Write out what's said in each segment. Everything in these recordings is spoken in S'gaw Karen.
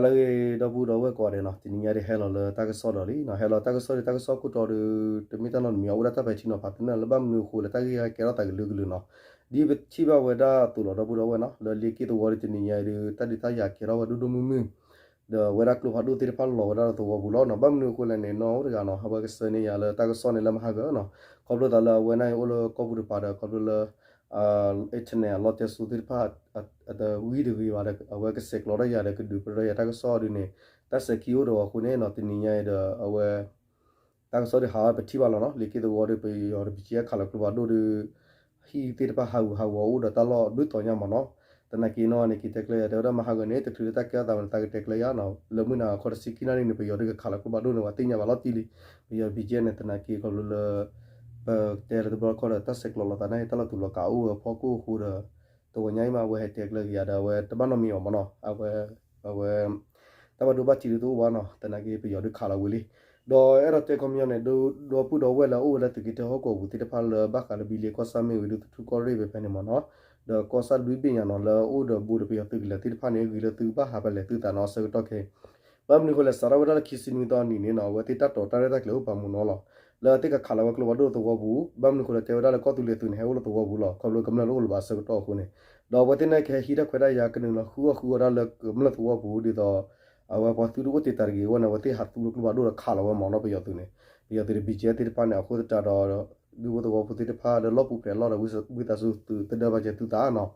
လၢအဂ့ၤ ဒီပုၢ်ဒီဝဲၢ်ကိးဂၤဒဲးနီၤ, တနံၤညါဒ်ဟဲလီၤလၢတၢ်ကစီၣ်ဒီးလံနီၤ, ဟဲလီၤတၢ်ကစီၣ်ဒီး တၢ်ကစီၣ်ခိၣ်တီဒီး တမ့ၢ်တၢ်နီတမံၤ အိၣ်ဒၣ်တၢ်ပဲာ်ထံနီၤဖးသနၢၣ် လၢဘၣ်မနုၤအဃိလဲၣ် တၢ်ဂ့ၢ်ကဲထီၣ်သးကလုာ်ကလုာ်နီၤ. ဒ်ပထံၣ်ဘၣ်ဝဲဒၣ်အသိးလီၤ ဒီပုၢ်ဒီဝဲၢ်နီၤ, လၢလ့က့ၢ်သဝီဒီး တနံၤညါအံၤဒီး တၢ်ဒုးတၢ်ယၤကဲထီၣ်ဝဲဒိၣ်ဒိၣ်မုၢ်မုၢ် ဒီးအဝဲဒၣ်ကျိဖးဒိၣ်သ့ၣ်တဖၣ်လီၤဝဲဒၣ်လၢသဝီပူၤလီၤနီၤ. ဘၣ်မနုၤအဃိလဲၣ်န့ၣ် နီၢ်အိၣ်တဂၤနီၤ, အဝဲကဆှၢန့ၢ်ယၤလၢတၢ်ကစီၣ်န့ၣ်လၢမဟါဂီၤနီၤ, ခီဖျိသးလၢအဝဲန့ၣ်အိၣ်လၢကီၢ်ပူၤတပၤဒီး ခီဖျိလၢ internet အလီၢ်တဲစိသ့ၣ်တဖၣ် အတဂံၢ်တဂ့ၤဘၣ်ဒီး အဝဲကဆဲးကျိးထီၣ်ယၤဒီး ကဒုးပရၢယၤတၢ်ကစီၣ်ဒ်န့ၣ် တၢ်စဲးခံအိၣ်ဒီးအဃိန့ၣ်နီၤ, တနံၤညါအံၤဒီး အဝဲ တၢ်ကစီၣ်ဒ်ဟးပထံၣ်ဘၣ်လီၤနီၤ, လ့က့ၢ်သဝီဒီး ပယီၤဒီး ဘံၣ်ကၠံ ဟဲခးလီၤကျိဖးဒိၣ်ဒီး ဟံၣ်သ့ၣ်တဖၣ်ဟးဂူာ်ဟးဂီၤအိၣ်ဒီးတၢ်လီၢ်ဒိၣ်တီၤညါမ့ၢ်နီၤ. သနာ်က့နီၤန့ၣ် က့ၤတဲကျဲယၤ တဲဝဲဒၣ်မဟါဂီၤန့ၣ် တချုးလၢတၢ်ကဲထီၣ်သးဝဲန့ၣ် သးကတဲကျဲယၤနီၤ, လၢမုၢ်နၤခီတဆံခံနၣ်ရံၣ်န့ၣ် ပယီၤဒုးကခးလီၤကျိဖးဒိၣ်န့ၣ် ပှၤသ့ၣ်ညါဘၣ်လီၤတံၢ်လံ. ပယီၤ ဘံၣ်ကၠံ န့ၣ် သနာ်က့ခီဖျိလၢ ပတဲလၢတဘျီတခီၣ်ဒီး တၢ်ဆဲးကျိးလိာ်သးန့ၣ် တၢ်လီၤတူာ်လီၤကာ်အိၣ်ဝဲဖီခိၣ်အဃိဒီး တဂီၤညါအံၤမး အဝဲဟဲတဲကျဲက့ၤယၤဒီး အဝဲတဘၣ်နီတမံၤအီၤမ့ၢ်နီၤ, အဝဲ အဝဲ တၢ်ဘၣ်ဒိဘၣ်ထံးဒုးတအိၣ်ဘၣ်နီၤ, သနာ်က့ပယီၤဒုးခးလီၤဝံၤလံ. ဒီးအဲၣ်ဒိးတဲခီပညီန့ၣ် ဒီပုၢ်ဒီဝဲၢ်လၢအအိၣ်ဝဲလၢသုးက့တၢဟီၣ်ကဝီၤပူၤသ့ၣ်တဖၣ်လၢဘၣ်ဃးလၢဘံလ့ကီၢ်ဆၣ်မ့ၢ်ဂ့ၤ ဒူသထူၣ်ကီၢ်ရ့ၣ်ဖဲဖဲန့ၣ်မ့ၢ်နီၤ, ဒီးကီၢ်ဆၣ်လွံၢ်ဘ့ၣ်ညါနီၤ လၢအအိၣ်ဒီးဘူးဒီးပယီၤသုးကလၢၤသ့ၣ်တဖၣ်န့ၣ် ဂ့ၤလၢသုကဘၣ်ဟးပလဲၤသုသးနီၤ အဆၢကတီၢ်ခဲအံၤ ဘၣ်မနုၤအဃိလဲၣ် စးထီၣ်ဝဲဒၣ်လၢခံဆံနွံသီအနံၤန့ၣ်နီၤ အဝဲသ့ၣ်တၢ်တိာ်တၢ်ရဲၣ်တၢ်ကျဲၤအိၣ်ပာ်မူနီၤလီၤ. လၢအသ့ၣ်ကခးလီၤဝဲကျိဖးဒိၣ်သဝီပူၤ ဘၣ်မနုၤအဃိလဲၣ် တဲဝဲဒၣ်လၢကီၢ်သူလ့ၤသုးန့ၣ် ဟဲအိၣ်လၢသဝီပူၤလီၤ. ခီဖျိကမျၢၢ်တအိၣ်လၢၤဘၣ်အဆၢကတီၢ်အဃိန့ၣ် ဒီးအဝဲသ့ၣ်န့ၣ်ကဟဲဟံးတၢ်ခွဲးတၢ်ယာ်ကနုာ်လီၤဃုအီၣ်ဃုအီဒၣ်လၢကမျၢၢ်သဝီပူၤ ဒ်သိး အဝဲပှၤသုတအိၣ်တ့ၢ်တၢ်တဂ့ၤအဂီၢ်န့ၣ် အဝဲသ့ၣ်ဟးသူလၢကျိဖးဒိၣ်ဒီးခးလီၤဝဲမ့ၢ်နီၤ ပယီၤသုးန့ၣ် ပယီၤသုးဒီး ဘံၣ်ကၠံ သ့ၣ်တဖၣ်န့ၣ် အဃိသတးဒီး ဒူဖိသဝီဖိသ့ၣ်တဖၣ်လၢလီၢ်ပူၤဖျဲးအလီၢ်ဒီး ဝံသးစူၤသုးသဒၢဘၣ်ကဲသုသးနီၤ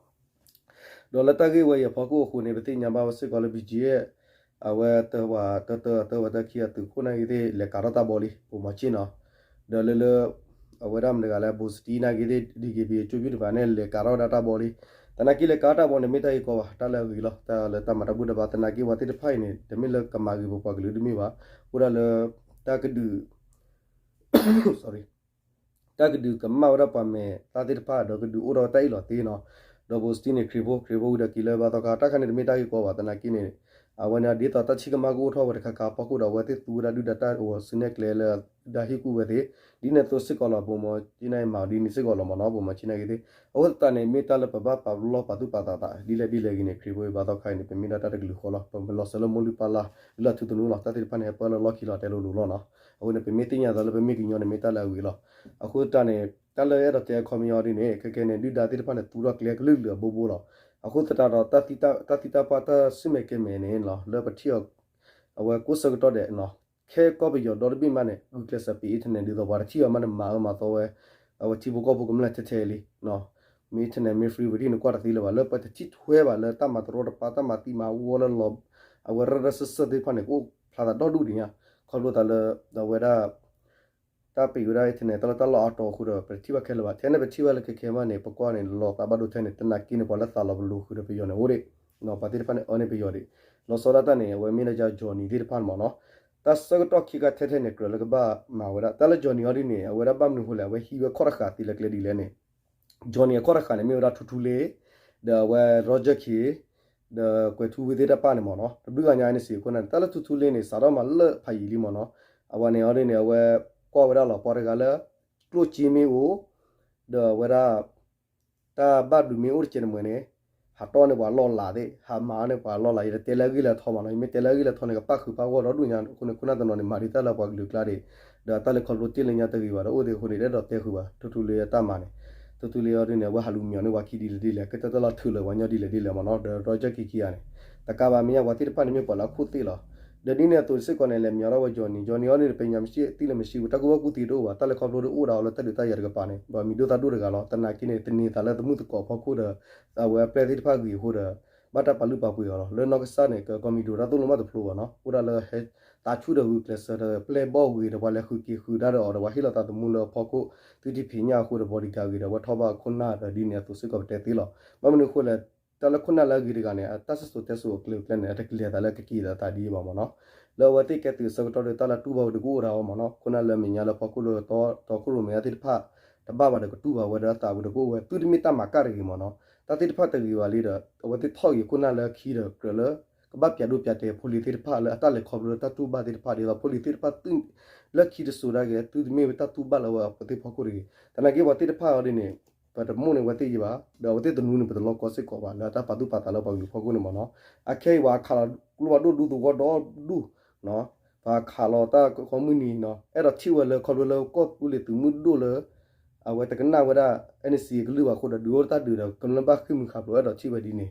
ဒီးလၢတၢ်ဂ့ၢ်ဝဲအံၤအဖီခိၣ်အဃိန့ၣ် ပသ့ၣ်ညါဘၣ်ဝဲစ့ၢ်ကီးလၢ ဘံၣ်ကၠံ အဝဲတၢဝၤတၢတၢတၢဝဲတၢခံအသုးခိၣ်နာ်က့သ့ၣ် လဲၤကၤထီၣ်တၢ်ဘီလံ ပိာ်မီၤဆ့ၣ်နီၤ ဒီးလၢလၢ အဝဲဒၣ်မတၤတဂၤလဲၣ် ဘိစတံနာ်က့သ့ၣ် ဒံက့ဘံ ကၠိဖံတဖၣ်န့ၣ် လဲၤကၤထီၣ်ဝဲဒၣ်တၢ်ဘီလံ. သနာ်က့လဲၤကၤတၢ်ဘီန့ၣ် မ့ၢ်တၢ်ဂ့ၢ်ကီဘၣ် တၢ်လၢအဂ့ၤလီၤ တၢ်လၢတၢ်မၤတၢ်ဘူၣ်တၢ်ဘါ သနာ်က့ပှၤသ့ၣ်တဖၣ်အံၤန့ၣ် တမ့ၢ်လၢကမၤဂ့ၤပပှၤကလုာ်တမ့ၢ်ဘၣ် အိၣ်ဒၣ်လၢ တၢ်ကဒုး တၢ်ကဒုးကမၣ်ဝဲဒၣ်ပှၤမဲာ်သၣ်သ့ၣ်တဖၣ် ဒီးကဒုးအိၣ်ထီၣ်ဝဲတၢ်အ့ၣ်လိာ်သ့နီၤ ဒီးဘိစတံန့ၣ် ခရံာ်ဖိ ခရံာ်ဖိဝံၤဒီးက့ၤလၢဘါသီခါ တၢ်ခါန့ၣ်တမ့ၢ်တၢ်ဂ့ၢ်ကီဘၣ် သနာ်က့န့ၣ် အဝဲန့ၣ်ဒ်သိးတၢ်ထံၣ်ကမၣ်ကအိၣ်ထီၣ်ဝဲတခါခါအဖီခိၣ်ဒီး အဝဲသ့ၣ်သူဝဲဒၣ်ဒုၣ်ဒါတၢ်အိၣ်ဆူၣ်နဲၣ်ကျဲလၢ ဒုၣ်ဒါဟ့ၣ်ကူၣ်ဝဲသ့ၣ် ဒ်န့ၣ်အသိးစ့ၢ်ကီးလီၤ ပိာ်မီၤဆ့ၣ်နီၤမၤအီၤဒ်န့ၣ်စ့ၢ်ကီးလီၤမ့ၢ်နီၤ ပိာ်မီၤဆ့ၣ်နီၤက့သ့ၣ် အဃိသတးန့ၣ် မ့ၢ်တၢ်လၢပဘၣ်ပာ်လီၢ်ပာ်သူၣ်ပာ်သးသး ဒ်လဲၣ်ဒ်လဲၣ်ဂ့ၤန့ၣ် ခရံာ်ဖိဝံၤဘါသီခါအံၤန့ၣ် ပမ့ၢ်ဒၣ်တၢ်တကလုာ်ဃီလီၤ ပမ့ၢ်လီၤစၢၤလၢမိၢ်လုၢ်ပၢ်လၢ် လၢအထူသနူလီၤ တၢ်သ့ၣ်တဖၣ်န့ၣ် ဟဲပၢလၢလီၢ်ခံလီၤ တဲလိၤလိၤလီၤနီၤ အဃိန့ၣ် ပမ့ၢ်သ့ၣ်ညါသးလၢပမ့ၢ်ကညီန့ၣ် မ့ၢ်တၢ်လၢအဂ့ၤလီၤ အဃိသတးန့ၣ် တၢ်လၢအဲၣ်ဒိးတဲအခီပညီဒ်န့ၣ် ခဲကဲန့ၣ် ဒုၣ်ဒါသ့ၣ်တဖၣ်န့ၣ် သူထီၣ်ကျဲကလုာ်ကလုာ်အဘိဘိလီၤ အဃိသတးဒီး တၢ်သံတၢ်ပှၢ်တၢ်ဆူၣ်မဲာ်ကဲမဲာ်န့ၣ်လီၤ လၢပထံၣ်အီၤ အဝဲကိးဆၢကတီၢ်ဒဲးနီၤ ခဲကီၢ်ပယီၤဒီတဘ့ၣ်မးန့ၣ် ဂုာ်ကျဲးစၢးပ့ၤ internet ဒ်သိးပှၤတထံၣ်အီၤမးန့ၣ် မၤအၢမၤသီဝဲ အဝဲထံဖိကီၢ်ဖိကမျၢၢ်ထဲထဲလံ မ့ၢ် internet မ့ၢ် free ဝဲဒၣ်န့ၣ် ကွၢ်တသ့လၢၤဘၣ် လၢပတထံၣ်ထွဲဘၣ်လၢတၢ်မၤတရီတပါ တၢ်မၤသံမၤဝီလၢလီၤ အဝဲရၢရၢစၢၢ်စၢၢ်သ့ၣ်တဖၣ်န့ၣ် ကအိၣ်ဖျါသးဒီဒူၣ်ဒံးညါ ခီဖျိသးလၢ အဝဲဒၣ် တၢ်ပ့ၤဝဲဒၣ် internet တၢ်လၢတၢ်လီၢ်အါတီၤအဃိဒီး ပတထံၣ်ဘၣ်ခဲလၢာ်ဘၣ် ထဲန့ၣ်ပထံၣ်ဘၣ်လၢခဲခဲမးန့ၣ် ပကွၢ်န့ၣ် လီၤသးဘၣ်ဒိထဲန့ၣ် သနာ်က့န့ၣ် ပှၤလၢသးလီၤပလိာ်ဃုာ်ဒီးပယီၤန့ၣ်အိၣ်ဒံး ပှၤသ့ၣ်တဖၣ်န့ၣ် အၢန့ၢ်ပယီၤဒံး လီၤဆီဒၣ်တၢ်န့ၣ် အဝဲမ့ၢ်ဒၣ် Johnny သ့ၣ်တဖၣ်န့ၣ်မ့ၢ်နီၤ တၢ်ဆၢကတီၢ်ခံခါထဲထဲန့ၣ် ကြၢးလၢကဘၣ်မၤဝဲဒၣ် တၢ်လၢ Johnny အီၤဒ်န့ၣ် အဝဲဒၣ်ဘၣ်မနုၤအဃိလဲၣ် အဝဲဟံးဝဲခီၣ်တဃာ်သ့လၢကျဲဒ်လဲၣ်န့ၣ် Johnny အခီၣ်တဃာ်န့ၣ် မ့ၢ်ဝဲဒၣ်ထူထူလ့ ဒီးအဝဲ Roger Khin ဒီးကွဲၤထူဝ့သ့ၣ်တဖၣ်န့ၣ်မ့ၢ်နီၤ တဘျုးဂၤညါန့ၣ်စ့ၢ်ကီးန့ၣ် တၢ်လၢထူထူလ့န့ၣ် စးထီၣ်မၤလၢဖးယံာ်လံမ့ၢ်နီၤ အဝဲန့ၣ်အီၤဒ်န့ၣ် အဝဲကွၢ်ဝဲဒၣ်လီၤ ပှၤတဂၤလၢ ကျိၣ်စ့မ့ၢ်အိၣ် ဒီးအဝဲဒၣ် တၢ်ဘၣ်ဘျုးမ့ၢ်အိၣ်တကဲးတမှဲၤန့ၣ် ဟးတီၢ်န့ၢ်ပှၤလီၢ်လၤသ့ၣ် ဟးမၤန့ၢ်ပှၤလီၢ်လၤ ယတတဲလၢအဂ့ၢ်လၢအထီမ့ၢ်နီၤ ယမ့ၢ်တဲလၢအဂ့ၢ်လၢအထီန့ၣ် ကပၣ်ဃုာ်ပၣ်ဂီၢ်ဒီဒူၣ်ညါ အဃိန့ၣ် ခိၣ်နၢ်တနီၤန့ၣ် မၤဒံးတၢ်လၢပှၤကလုာ်ကျါဒံး ဒီးတၢ်လဲၤခီဖျိတ့ၢ်လၢညါတဂ့ၤဘၣ်ဒီး အိၣ်သ့ၣ်အဃိန့ၣ် တအဲၣ်ဒိးတဲဃုာ်ဘၣ် ထူထူလ့အတၢ်မၤန့ၣ် ထူထူလ့အီၤဒ်န့ၣ် အဝဲဟးလူၤမံၤအီၤန့ၢ်ပှၤခံဒ်လဲၣ်ဒ်လဲၣ် ကတၢၢ်တၢ်လီၢ်ထုးလၢပှၤညီဒ်လဲၣ်ဒ်လဲၣ်မ့ၢ်နီၤ ဒီး Roger Khin ခံဂၤန့ၣ် တကးဘၣ်မ့ၢ်ညါ ပှၤသ့ၣ်တဖၣ်န့ၣ် မ့ၢ်ပှၤလၢအခိၣ်သ့ၣ်လီၤ ဒီးဒ်န့ၣ်အသိးစ့ၢ်ကီးန့ၣ် လဲၤမံၤအီၤဒၣ်ဝဲ Johnny Johnny အီၤန့ၣ် ပညါမ့ၢ်ဆံးသံလၢမ့ၢ်ဆံးဝဲ တၢ်ကူၣ်ဘၣ်ကူၣ်သ့တအိၣ်ဘၣ် တၢ်လဲၤခီဖျိတအိၣ်ဒၣ်အီၤလၢတၢ်ဒုးတၢ်ယၤတကပၤန့ၣ် ပှၤမံၤဒိၣ်သးဒိၣ်တဂၤလီၤ သနာ်က့န့ၣ် တန့ၤသးလၢသမုၣ်သကိးဖီခိၣ်ဒီး အဝဲအပျဲၢ်သ့ၣ်တဖၣ်ဂ့ၤအဃိဒီး ဘၣ်တၢ်ပာ်လုၢ်ပာ်ပှ့ၤအီၤလီၤ လၢနီၢ်ကစၢ်န့ၣ် ကကီၢ်မံၤဒိးတၢ်သိၣ်လိမးတဖျိဘၣ်နီၤ အိၣ်ဒၣ်လၢဟဲသးဆူၣ်ဒီးဂုာ်ကျဲးစၢးဒီး ပျဲၢ်ဘီၣ်ဂ့ၤဒီး ပှၤလဲၤဃုာ်က့ၤဃုာ်ဒၣ်ဒီးအီၤဒီး ပှၤဟ့ၣ်လီၤသးသမူလၢအဖီခိၣ် သုတဖံးညၣ်အဃိဒီး bodyguard ဂ့ၤဒီး အဝဲထီၣ်ဘၣ်ခိၣ်နၢ်ဒီးဒ်န့ၣ်အသိးစ့ၢ်ကီးပတဲသ့လီၤ ဘၣ်မနုၤအဃိလဲၣ် တၢ်လၢခိၣ်နၢ်လၢအဂ့ၤတဂၤန့ၣ် အတၢ်စံၣ်စိၤတဲစိၤအကျဲၤအကျဲန့ၣ် အတကလဲၤသးလၢကက့ၤသးသးဒ်အံၤဘၣ်မ့ၢ်နီၤ လၢအဝဲသ့ၣ်ကဲသုးအဆၢကတီၢ်ဒီး တၢ်လၢတူၢ်ဘၣ်ဝဲဒီးကအိၣ်ဒၣ်အီၤမ့ၢ်နီၤ ခိၣ်နၢ်လၢမဲာ်ညါလၢဖီခိၣ်လၢတီခိၣ်ရိၣ်မဲာ်ညါသ့ၣ်တဖၣ် တဘၣ်ဘၣ်ဒီးကတူၢ်ဘၣ်ဝဲဒီးသးဝဲဒီးကအိၣ်ဝဲ သုတမ့ၢ်တၢ်မၤကၣ်တဂ့ၤမ့ၢ်နီၤ တၢ်သ့ၣ်တဖၣ်တဂ့ၤဘၣ်လံဒီး အဝဲသ့ၣ်ထီၣ်က့ၤခိၣ်နၢ်လၢခံဒီးကြၢးလၢ ကဘၣ်ပျးဒိပျးတဲဖိလံၤသ့ၣ်တဖၣ်လၢအတၢ်လဲၤခီဖျိလၢတၢ်တူၢ်ဘၣ်သ့ၣ်တဖၣ်ဒ်သိး ဖိလံၤသ့ၣ်တဖၣ်သု လၢခံတစိၤဒၣ်က့ၤ သုတမ့ၢ်ဝဲတၢ်တူၢ်ဘၣ်လၢအဝဲအဝဲသ့ၣ်ဖီခိၣ်တဂ့ၤ သနာ်က့ပှၤသ့ၣ်တဖၣ်အီၤဒ်န့ၣ် ပတမိၣ်န့ၢ်အဝဲသ့ၣ်ယံၤဘၣ်, ဒီးအဝဲသ့ၣ်တနူန့ၣ် ပတလီကီစ့ၢ်ကီးဘၣ် လၢတၢ်ပာ်သူၣ်ပာ်သးလၢပှၤကလုာ်ဖီခိၣ်န့ၣ်မ့ၢ်နီၤ. အခဲအံၤပှၤခးလီၤကျိဖးဒိၣ်ဒူသဝီဒီဒူၣ်, ပှၤခးလီၤတၢ်ခီမုၢ်နံၤနီၤ အဲၣ်ဒိးထံၣ်ဝဲလၢခီဖျိလၢကီၢ်သူလ့ၤသုးမုၢ်ဒိၣ်လၢ အဝဲတကနၣ်ဝဲဒၣ် NCA ကလုၢ်ဘၣ်အဃိဒီး ဒုးအိၣ်တၢ်ဒုးဒီး ကမျၢၢ်ဘၣ်ဃ့ၢ်မှံဟးဖျိး အဲၣ်ဒိးထံၣ်ဝဲဒ်န့ၣ်ဒီး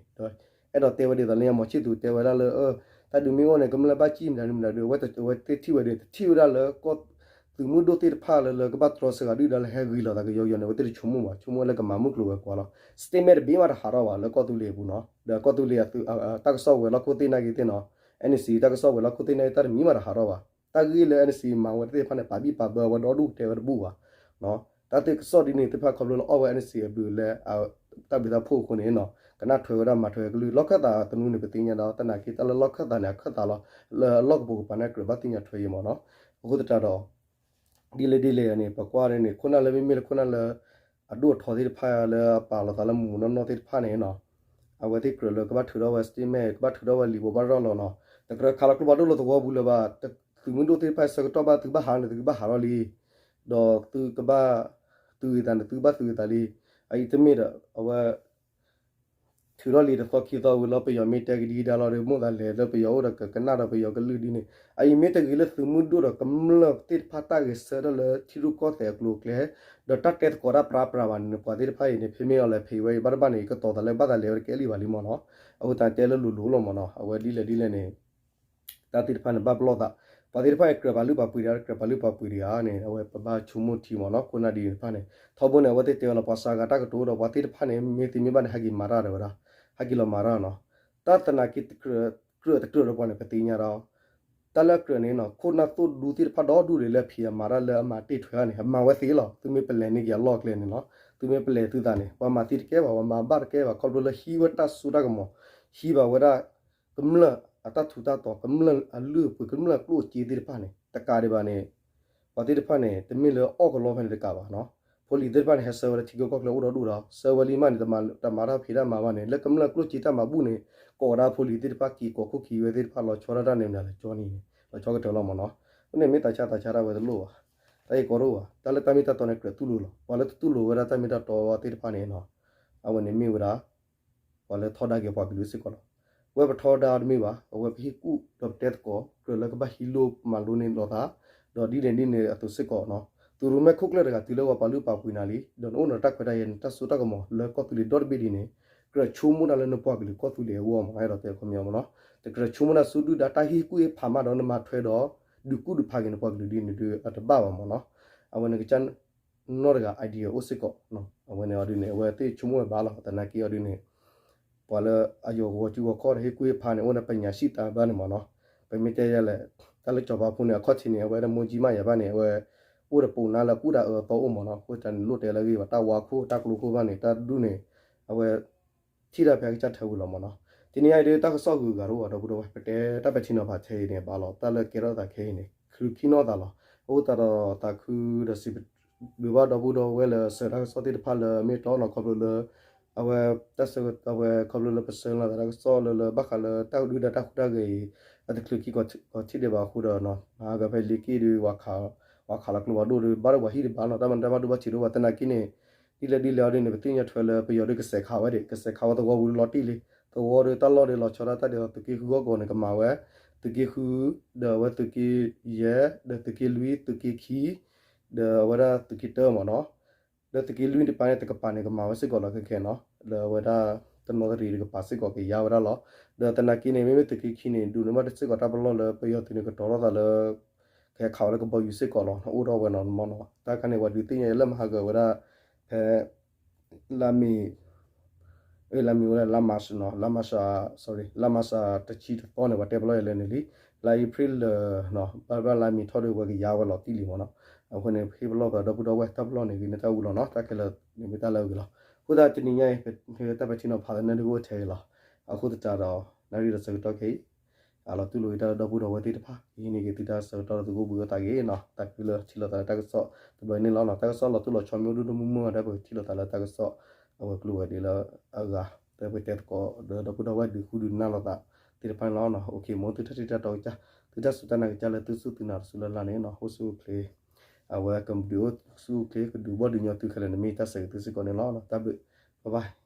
အဲၣ်ဒိးတဲဝဲဒ်သိးလၢညါ မီၤဆံၣ်သူးတဲဝဲဒၣ်လၢ တၢ်ဒုးမ့ၢ်အိၣ်န့ၣ် ကမျၢၢ်ဘၣ်စံၣ်မတၤဒုမတၤဒု အဝဲသ့ၣ်ထံၣ်ဝဲဒီး တထံၣ်ဝဲဒၣ်လၢကီၢ်သုးမုၢ်ဒိၣ်သ့ၣ်တဖၣ်လၢ လၢကဘၣ်တြီဆၢဂၤဒုၣ်ဒါလၢဟဲဂ့ၤလိာ်သးကယီကယီန့ၣ် အဝဲသ့ၣ်တဆိကမိၣ်ဘၣ်, ဆိကမိၣ်ဝဲလၢကမၤမုၢ်ကျိၤဝဲၤကွာ်လီၤ. statement တဘ့ၣ်မးတဟးထီၣ်ဘၣ် လၢကီၢ်သူလ့ၤအပူၤနီၤ, ဒီးကီၢ်သူလ့ၤအတၢ်ကစီၣ်ဝဲၤလီၢ်ခိၣ်သ့ၣ်နာ်က့သ့ၣ်နီၤ, NCA တၢ်ကစီၣ်ဝဲၤလီၢ်ခိၣ်သ့ၣ်နာ်က့ တၢ်တမံၤမးတဟးထီၣ်ဘၣ်. တၢ်ဂ့ၢ်လၢ NCA မၤဝဲသ့ၣ်တဖၣ်န့ၣ် ပာ်ဘံၣ်ပာ်ဘၢဝဲဒီဒူၣ်တဲဝဲတဘူၣ်ဘၣ် တၢ်သ့ၣ်ကစီၣ်ဒ်န့ၣ်သ့ၣ်တဖၣ်ခီဖျိလၢအီၣ်ဝဲ NCA အဘျုးလၢ တၢ်ဘျုးတၢ်ဖှိၣ်အဃိန့ၣ်နီၤ ကနၣ်ထွဲဝဲဒၣ်မၤထွဲကလုၢ် လီၢ်ခၢၣ်သးတနူန့ၣ် ပသ့ၣ်ညါဒီး သနာ်က့တၢ်လၢလီၢ်ခၢၣ်သးန့ၣ် အခၢၣ်သးလီၤ လၢအလီၢ်ကပိာ်ကပၤန့ၣ် ကြၢးဘၣ်သ့ၣ်ညါထွဲအံၤမ့ၢ်နီၤ. အဃိသတးဒီး ဒ်လဲၣ်ဒ်လဲၣ်န့ၣ် ပကွၢ်န့ၣ် ခိၣ်နၢ်လၢမ့မ့ၢ်လၢခိၣ်နၢ်လၢ အဒိၣ်အထီသ့ၣ်တဖၣ်လၢအပာ်လီၤသးလၢမုၢ်မုၢ်နီၢ်နီၢ်သ့ၣ်တဖၣ်န့ၣ်နီၤ အဝဲသ့ၣ်ကြၢးလၢကဘၣ်ထုးထီၣ်ဝဲ statement ကဘၣ်ထုးထီၣ်ဝဲလံာ်ဘိးဘၣ်ရၤလီၤနီၤ. တကြၢးခးလီၤကျိဖးဒိၣ်လၢသဝီပူၤလၢၤဘၣ်, သုးမုၢ်ဒိၣ်သ့ၣ်တဖၣ်ဆၢကတီၢ်ဘၣ်သုကဘၣ်ဟးန့ၣ် သုကဘၣ်ဟးထီၣ်လံ, ဒီးသုကဘၣ်သုးဂ့ၤသးန့ၣ် သုကဘၣ်သုးဂ့ၤသးလံ. အအံၤတမ့ၢ်ဒီး အဝဲ ထုးထီၣ်လံတသီခံသီဝံၤလီၤ ပယီၤမ့ၢ်တဲကဒံကဒါလီၤဒီး မိၣ်သးလဲၤလၢပယီၤအိၣ်ဒီးကကနၣ်ဒီးပယီၤကလုၢ်ဒ်န့ၣ် အအံၤမ့ၢ်တဂ့ၤလၢသုးမုၢ်ဒိၣ်ဒီးကမျၢၢ်သ့ၣ်တဖၣ်တၢ်ဂဲၤဆၢထၢၣ်လၢထံရူၢ်ကီၢ်သဲးအကျိၤအကျဲ ဒီးတၢ်တဲသကိးတၢ်ပြးပြးဘၣ်န့ၣ် ပှၤသ့ၣ်တဖၣ်အံၤန့ၣ် ဖဲမ့ၢ်အီၤလဲၤဖံးဝဲအံၤ ဘၣ်တဘၣ်န့ၣ် ကတီၤသးလၢဘၣ်သးလဲၤဝဲတကဲလံဘၣ်လံမ့ၢ်နီၤ. အဃိသတးတဲလၢလိၤလိၤလီၤမ့ၢ်နီၤ အဝဲဒ်လဲၣ်ဒ်လဲၣ်န့ၣ် တၢ်သ့ၣ်တဖၣ်န့ၣ် ဘၣ်ပလီၢ်သး, ပှၤသ့ၣ်တဖၣ်အံၤကြၢးပာ်လုၢ်ပာ်ပှ့ၤတဂၤ ကြၢးပာ်လုၢ်ပာ်ပှ့ၤတဂၤန့ၣ် အဝဲပဘၣ်ဆိကမိၣ်ထံမ့ၢ်နီၤ. ခိၣ်နၢ်ဒ်န့ၣ်တဖၣ်န့ၣ် ထီဘိန့ၣ် အဝဲသ့ၣ်တဲဝဲလီၤ ပှၤစှၤဂၤတၢ်ကတိၤဒီး ပှၤသ့ၣ်တဖၣ်န့ၣ် မ့ၢ်သ့မ့ၢ်ဘၣ်န့ၣ် ဟဲက့ၤမၤတၢ်ဒီးဝဲဒၣ်, ဟဲက့ၤလီၤမၤတၢ်နီၤ. တၢ်သနာ်က့ ကြၢးတကြၢးဒီးပှၤန့ၣ် ပသ့ၣ်ညါဒီး တၢ်လၢအကြၢးန့ၣ်နီၤ ခိၣ်နၢ်သိၣ်ဒူသ့ၣ်တဖၣ်ဒီဒူၣ်ဒံးလၢအဖံးအမၤတၢ်လၢအမၤတ့ၢ်ထွဲအီၤန့ၣ် အမၤဝဲသ့လီၤ. သုမ့ၢ်ပလဲၤန့ၢ်က့ၤအလီၢ်အကျဲန့ၣ်နီၤ, သုမ့ၢ်ပလဲၤသုသးန့ၣ် ပှၤမၤသ့တကဲဘၣ်, ပှၤမၤဘၣ်တကဲဘၣ်, ခီဖျိလၢဟံးဝဲတၢ်စိတၢ်ကမီၤ, ဟံးဘၣ်ဝဲဒၣ် ကမျၢၢ်အတၢ်ထူးတၢ်တီၤ, ကမျၢၢ်အလုၢ်အပှ့ၤ, ကမျၢၢ်ကျိၣ်စ့သ့ၣ်တဖၣ်န့ၣ် တကးဒံးဘၣ်န့ၣ် ပှၤသ့ၣ်တဖၣ်န့ၣ် တမ့ၢ်လၢအီၣ်ကလီဖဲန့ၣ်တကးဘၣ်နီၤ. ဖိလံၤသ့ၣ်တဖၣ်န့ၣ် ဟဲဆှၢဝဲလၢထံကီၢ်ကီၢ်ချၢအိၣ်ဒီဒူၣ်ဒီး ဆှၢဝဲလံမးန့ၣ် တမၤတၢ်ဖံးတၢ်မၤဘၣ်န့ၣ် လၢကမျၢၢ်ကျိၣ်စ့တၢ်မၤဘူၣ်န့ၣ် ကိးဝဲဒၣ်ဖိလံၤသ့ၣ်တဖၣ် က့ၤကိးခိၣ်က့ၤဝဲသ့ၣ်တဖၣ် လီၤဆီဒၣ်တၢ်န့ၣ်မနုၤလဲၣ် ကၠီန့ၣ် လီၤဆီကတၢၢ်လီၤမ့ၢ်နီၤ. အဃိန့ၣ်မ့ၢ်သးဆါသးဆါတၢ်ဝဲတလိၣ်ဘၣ်, တၢ်ဂ့ၢ်ကီတအိၣ်ဘၣ်, တၢ်လၢတၢ်မ့ၢ်တၢ်တီန့ၣ် ကြၢးတူၢ်လိာ်လီၤ. ပှၤလၢတတူၢ်လိာ်ဝဲဒၣ်တၢ်မ့ၢ်တၢ်တီဝဲသ့ၣ်တဖၣ်န့ၣ်နီၤ အဝဲန့ၣ်မ့ၢ်ဝဲဒၣ် ပှၤလၢထီဒါက့ၤပှၤကလုာ်စ့ၢ်ကီးလီၤ. ဝဲပထီဒါတမ့ၢ်ဘၣ်, အဝဲပဟ့ၣ်ကူၣ်ဒီးပတဲသကိး ကြၢးလၢကဘၣ်ဟံးလိၢ်မၤလိန့ၢ်လိာ်သး, ဒီးဒ်လဲၣ်ဒ်န့ၣ်အသိးစ့ၢ်ကီးနီၤ, သုးရိၣ်မဲခိၣ်ကျၢၢ်တဂၤတုၤလၢပှၤပာ်လုၢ်ပာ်ပှ့ၤနၤလံ, ဒီးနအိၣ်ဒီးတၢ်ခွဲးတၢ်ယာ်န့ၣ် တၢ်စိတၢ်ကမီၤလၢကီၢ်သူလ့ၤဒီတဘ့ၣ်ဒ်န့ၣ်, ကြၢးဆိကမိၣ်တၢ်လၢနပှၤကလုာ်ကီၢ်သူလ့ၤအဂီၢ်မး အဲၣ်ဒိးတဲခီပညီမ့ၢ်နီၤ, တကြၢးဆိကမိၣ်တၢ်ဆူဒုၣ်ဒါ တၢ်ဟ့ၣ်ကူၣ်ဟ့ၣ်ဖးမးဒီးနမၤထွဲဒီး ဒုးကူၣ်ဒုးဖးက့ၤနပှၤကလုာ်ဒ်န့ၣ်ဒီး အတဘၣ်ဘၣ်မ့ၢ်နီၤ. အဝဲန့ၣ်ကစၢ်နီတဂၤ idea အိၣ်စ့ၢ်ကီး, အဝဲန့ၣ်အီၤဒ်န့ၣ် အဝဲသ့ၣ်ဆိကမိၣ်ဝဲဘၣ်လီၤ. သနာ်က့အီၤဒ်န့ၣ် ပှၤလၢအယိၤဂီၤစုဂီၤခီၣ်ဒီး ဟ့ၣ်ကူၣ်ဟ့ၣ်ဖးန့ၣ် အိၣ်ဒီးပညာရှိတၢ်ဘၣ်န့ၣ်မ့ၢ်နီၤ. ပမ့ၢ်တဲယဲလဲၣ် တၢ်လၢစီၤပၤဖိန့ၣ် အခီၣ်ထံးန့ၣ် အဝဲဒၣ်မိၢ်ကၠံမးယၤဘၣ်န့ၣ် အဝဲ အိၣ်ဒီးပိာ်နါလၢအကူၣ်တၢ်အၢအသီအိၣ်မ့ၢ်နီၤ. အဃိသတးန့ၣ် လိၣ်တဲလၢအဂ့ၢ်ဘၣ် တၢ်ဝါခိၣ်တၢ်ကျိခိၣ်ဘၣ်န့ၣ် တၢ်ဒူၣ်န့ၣ် အဝဲ ထံၣ်တၢ်ဖဲကစၢ်ထဲဝံၤလီၤမ့ၢ်နီၤ. တနံၤအံၤဒ် တၢ်ကစီၣ်ဂုၤဂၤတအိၣ်ဘၣ် ဒီပုၢ်ဒီဝဲၢ် ပတဲတၢ်ပဲာ်ထံနီၤဖးထဲအံၤန့ၣ် ဘၣ်လီၤ တၢ်လၢကဲထီၣ်သးခဲအံၤန့ၣ် ချုးခံနီၣ်သးလီၤ. အဃိသတးဒီးသးခုဒီးစံးဘျုးဘၣ်ဒီပုၢ်ဒီဝဲၢ်လၢ ဆှၢတၢ်ကစီၣ်သ့ၣ်တဖၣ်လၢအမ့ၢ်တီနီၤ ခီဖျိလၢ အဝဲ တၢ်ဆၢကတီၢ်ဝဲ ခီဖျိလၢပဆှၢလီၤသးတၢ်ကစီၣ်လၢလၢဘၣ်ဃးလၢတၢ်ဒုၣ်ဒါတၢ်ဟူးတၢ်ဂဲၤအံၤ အတချုးခံကီးထံၣ်ဒံးဘၣ်အဃိဒီးနီၤ မၤဟးဂီၤဖဲလံာ်က့ၣ်ဒီး ပှၤခးလီၤကျိဖးဒိၣ်ဒီး ဘၣ်ဒီးပှၤဟံၣ်တဘၣ်နီၤ တၢ်မၤတၢ်ဘၣ်ဒိဘၣ်ထံးဒိၣ်ဘၣ်သနာ်က့န့ၣ် ဒ်လဲၣ်ဒ်လဲၣ်အီၤဒ်န့ၣ် ပသ့ၣ်ညါထွဲလၢပယီၤဒီးကစဲးခးဝဲဒၣ် ကစဲးခးဝဲသဝီပူၤလီၤတံၢ်လံ သဝီဒီးတၢ်လီၢ်ဒီး လီၤဆီဒၣ်တၢ်ဒီး သုးက့ဃုဂီၢ်ကီၢ်န့ၣ် ကမၤဝဲ သုးက့ဃု ဒီးအဝဲသုးက့ယဲၢ် ဒီးသုးက့လွံၢ် သုးက့ခံ ဒီးအဝဲဒၣ်သုးက့တၢမ့ၢ်နီၤ ဒီးသုးက့လွံၢ်တပၤန့ၣ် တကပၤန့ၣ် ကမၤဝဲစ့ၢ်ကီးလီၤခဲခဲနီၤ လၢအဝဲဒၣ် တနီသရံၣ်တကပၤစ့ၢ်ကီးကယါဝဲဒၣ်လီၤ. ဒီးသနာ်က့န့ၣ် မ့မ့ၢ်သုးက့ခံန့ၣ် ဒုးန့ၢ်ဘၣ်တစ့ၢ်ကီးတၢ်ပလီၢ်လၢပယီၤသုးန့ၣ် ကတီၤထီၣ်သးလၢ ကဟဲခးဝဲလၢကဘီယူၤစ့ၢ်ကီးလီၤ အိၣ်ထီၣ်ဝဲနီၤမ့ၢ်နီၤ တၢ်ခါန့ၣ် ပှၤဒုးသ့ၣ်ညါလၢမၤဟးဂီၤဝဲဒၣ် ဖဲ လါမ့ၤ လါမ့ၤဝဲဒၣ် လါမၤရှးနီၤ လါမၤရှး sorry လါမၤရှးတဆံတသီန့ၣ် ပှၤတဲပလီၢ်ယဲလဲၣ်န့ၣ်လံ လါအ့ဖြ့ၣ်လၢ ဘၣ်ဘၣ်လါမ့ၤထီၣ်ဒီး ပှၤကယါဝဲလီၤတံၢ်လံမ့ၢ်နီၤ အဃိန့ၣ် ဟ့ၣ်ပလီၢ်သးဒီပုၢ်ဒီဝဲၢ် တၢ်ပလီၢ်န့ၣ် ဂ့ၤန့ၢ်တၢ်အူလီၤနီၤ တၢ်ခဲလၢာ်န့ၣ်မ့ၢ်တၢ်လၢအဂ့ၤလီၤ. အဃိသတးတနံၤညါအံၤ ပတၢ်ပဲာ်ထံနီၤဖးလၢနၢ်ဒုအိၣ်ထဲအံၤလီၤ. အဃိသတးဒီး နၣ်ရံၣ်ဒီးဆၢကတီၢ်ခဲအံၤ အလီၤတူၢ်လိာ်က့ၤတၢ်လၢဒီပုၢ်ဒီဝဲၢ်သ့ၣ်တဖၣ် ကဟံးန့ၢ်က့ၤသုတၢ်ဆၢကတီၢ်လၢသုကအိၣ်ဘှံးအိၣ်သးဂ့ၤနီၤ သးခုလၢထံၣ်လိာ်သးလၢတၢ်ကစီၣ်တဘျီအံၤန့ၣ်လီၤနီၤ တၢ်ကစီၣ်လီၤတိၢ်လီၤဆီမ့ၢ်အိၣ်ဒိၣ်ဒိၣ်မုၢ်မုၢ်ဒီး ပကထံၣ်လိာ်သးလၢတၢ်ကစီၣ် အဝဲၤကျိၤဝဲၤဒ့လၢအဂၤ ဒီးပတဲသကိးဒီးဒီပုၢ်ဒီဝဲၢ်ဒုးဃုဒုးနၢ်လိာ်သးသ့ၣ်တဖၣ်န့ၣ်လီၤ. အိၣ်ခ့ မ်သုတၢ်ထံၣ်တၢ်တီကစၢ် သုတၢ်စူၢ်တၢ်နာ်ကစၢ်လၢသုစူၢ်သုနာ်တစူၢ်လၢ်လၢ်န့ၣ်နီၤ အိၣ်ဆူၣ်အိၣ်ချ့ အဝဲကဒုးအိၣ်ဆူၣ်အိၣ်ချ့ ကဒုးဘီၣ်ဒုးညီသုခဲလၢာ်န့ၣ် မ့ၢ်တၢ်ဆၢဂ့ၤသုစ့ၢ်ကီးန့ၣ်လီၤ. တၢ်ဘျုး, bye bye.